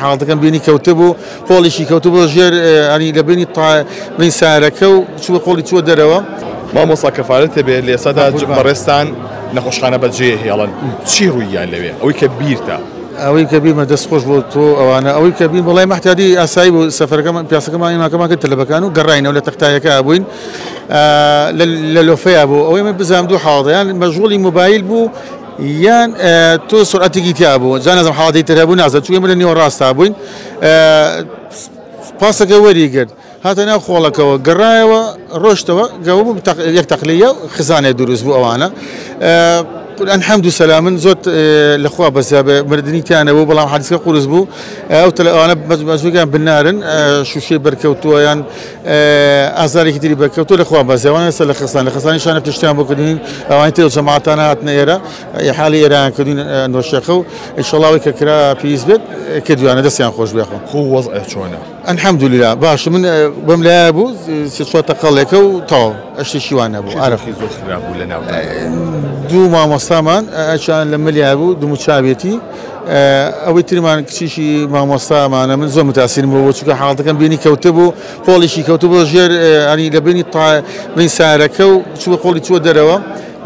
حاڵەتەکەم بینی کەوتبوو، قۆڵیشی کەوتبوو ژێر، ینی لە بینی بین سارەکە و چووە قۆڵی چووە دەرەوە. مامۆستا کەفارەت بێ لە ئێستادا بەڕێزتان نەخۆشخانە بەجێ هێڵن، چی ڕوویان لەوێ؟ ئەوەی کە بیرتە؟ ئەوەی کە بیرمە دەست خۆش بۆ تۆ ئەوانە، ئەوەی کە بیم وڵای مەحتادی ئاسایی بوو. سەفەرەکەمان پیاسەکەمان ئیماکەمان کرد تەلەبەکان و گەڕاینەوە لە تەختایەکە بووین، لە لۆفەیا بوو. ئەوەی من بزانم دوو حاڵەتە، یان مەشغوڵی مۆبایل بوو یان تۆ سرعەتێکی تیا بوو، جا نازم حاڵەتی تر هەبوو نازم، چونکە ئێمە لە نێوە ڕاستا بووین. پاسەکە وەری گرت هاتە ناو خۆڵەکەوە، گەڕایەوە ڕۆشتەوە، گەوە بوو یەک تەقلیە و خزانێ دروست بوو ئەوانە. الحمد لله من زۆر لەخوا بەزیا بێ مردنی تیانە بوو، بەڵام حادیسەکە قورس بوو. ئەو ئەوانە مەجبوریان بنارن، شوشەی بەرکەوتووە یان ئازارێکی تری بەرکەوتووە، لەخوا بەزیا. ئەوانە ئێستا لە خەستان، لە خەستانی شانە پشتیان بۆ کردین، ئەوانی تر جەماعەتانە هاتنە ئێرە، حاڵی ئێران کردین نۆشەخە و ئینشەڵڵا ئەوەی کە کرا پێویست بێت کردویانە، دەستیان خۆش بێ. خۆ وەزع چۆنە؟ الحمدلله باش. من بەم لایە بوو سێ چوار تەقەڵێکە و تەواو، ئەشتێکی وان نەبوو. ئارەخی زۆر خراپ بوو لە ناو دوو مامۆستامان ئەچیان لە ملیا بوو، دوموچاوێتی. ئەوەی ترمان کچیشی مامۆستامانە، من زۆر متاسیرم بوو چونکە حاڵەتەکەم بینی کەوتبوو، قۆڵیشی کەوتبوو ژێر، ینی لە بینی بین سارەکە و چووە قۆڵی چووە دەرەوە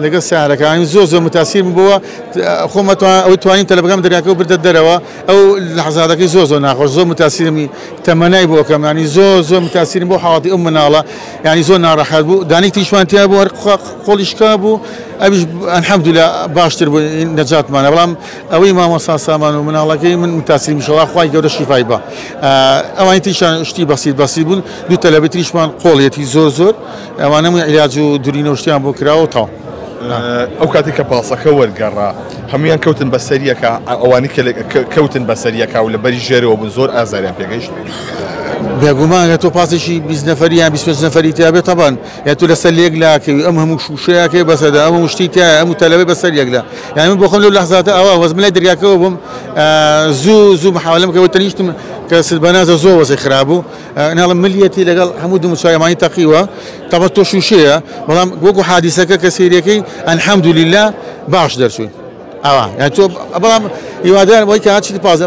لەگەڵ سارەکە. زۆر زۆر متاسیرم بووە، خۆم ئەوەی توانیم تەلەبەکەم دەریاکە و بردە دەرەوە. ئەو لەحزادەکەی زۆر زۆر ناخۆش، زۆر متاسیرمی تەمەنای بۆ کەم، ینی زۆر زۆر متاسیرم بۆ حاڵەتی ئەو مناڵە، ینی زۆر ناڕەحەت بوو. دانێک تریشمان تیا بوو، هەر قۆڵی شکا بوو، ئەویش الحەمدلله باشتر بوو، نەجاتمانە. بەڵام ئەوەی مامۆستا سامان و مناڵەکەی من متاسیرم، ئینشەڵڵا خوای گەورە شیفای بە. ئەوانی تریشان شتی بەسیط بەسیط بوون، دوو تەلەبەی تریشمان قۆڵیەتی زۆر زۆر، ئەوانەمووی عیلاج و دورینە و شتیان بۆ کراوە تەواو. ئەو کاتێک کە پاسەکە وەرگەڕا هەمویان کەوتن بەسەریەکە، ئەوانەی کە کەوتن بەسەریەکە و لە بەری ژێرەوە بوون زۆر ئازاریان پێگەیشت. بێگومان تۆ پاسێکی 20 نەفەری یان 25 نەفەری تیا بێت، تەبان یا تۆ لەسەر لێک لاکەوی، ئەم هەموو شوشەیەکەی بەسەردا، ئەم هەموو شتی تایە، ئەم تەلەبەی بەسەر یەکلا. یعنی من بۆ خۆم لەو لەحزاتە ئەوە وەزم لای دەریاکەوە بووم، زوو زوو محاولەم کە تەنیشتم کە سلبەنازە زۆر وەزعی خراپ بوو، ناڵم ملیەتی لەگەڵ هەموو دوموچاویمانی تەقیوە، تەبە تۆ شوشەیە، بەڵام وەکو حادیسەکە کە سەیرەکەی الحەمدلله باش دەرچووین. ئەوە یعنی تۆ بەڵام هیوادارم ئەوەی کە هەرچی پاس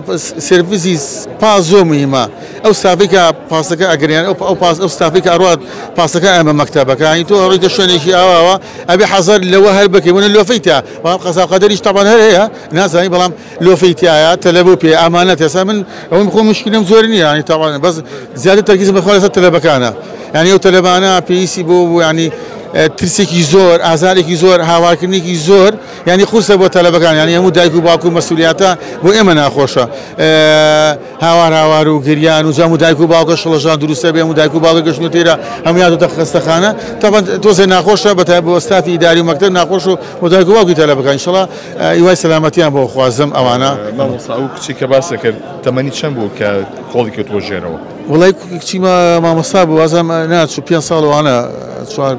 سێرڤیسی پاس زۆر مهمە، ئەو ستافەی کە پاسەکە ئەگریان، ئەو پاس ئەو ستافەی کە ئەڕوات پاسەکە ئەمە مەکتەبەکە، یعنی تۆ ئەڕۆیتە شوێنێکی ئاواوە ئەبێ حەزەر لەوە هەر بکەی، وەنە لۆفەی تیا، بەڵام قەزا قەدەریش تەبعەن هەر هەیە نازانی، بەڵام لۆفەی تایە تەلەبە و پێ ئامانەت. ئێستا من ئەوەی خۆم مشکلم زۆر نییە، یعنی تەبعەن بەس زیاتر تەرکیزم بەخوا لەسەر تەلەبەکانە، یعنی ئەو تەلەبانە پێویستی بۆ بوو، یعنی ترسێکی زۆر، ئازارێکی زۆر، هاوارکردنێکی زۆر، یعنی قورسە بۆ تەلەبەکان، یعنی هەموو دایک و باوک و مەسئولیاتە بۆ ئێمە ناخۆشە، هاوار هاوار و گریان و جام و دایک و باوکە شڵەژان دروستە بێ، هەموو دایک و باوکە گەشتن و تێرە هەموو یادۆتە خەستەخانە. تەبعەن تۆزێ ناخۆشە، بەتایبەت بۆ ستافی ئیداری و مەکتەب ناخۆش و بۆ دایک و باوکی تەلەبەکان. ئینشەڵڵا هیوای سەلامەتیان بۆ خوازم ئەوانە. مامۆستا ئەو کچی کە باس کرد تەمەنی چەند بوو کە قۆڵی کەوتووە ژێرەوە؟ وڵای کچی مامۆستا بوو، وازم ناچوو 5 ساڵ وانە، 4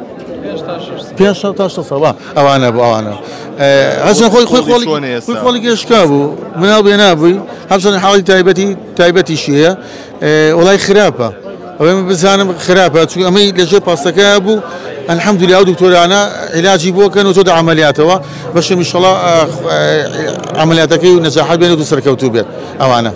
5 تا 6 ساڵ ئەوانە بوو. ئەوانە هەرچەند خۆی خۆی خۆڵی خۆی خۆڵی گەشکا بوو، مناڵ بێ نابووی، هەرچەند حاڵی تایبەتیشی هەیە. وڵای خراپە، ئەوەی من بزانم خراپە، چونکە ئەمەی لەژێر پاسەکە بوو. الحەمدلله ئەو دکتۆرانە عیلاجی بۆ کەن و زۆر عەمەلیاتەوە، بەشم ئینشەڵڵا عەمەلیاتەکەی و نەجاحەت بێنێت و سەرکەوتوو بێت ئەوانە.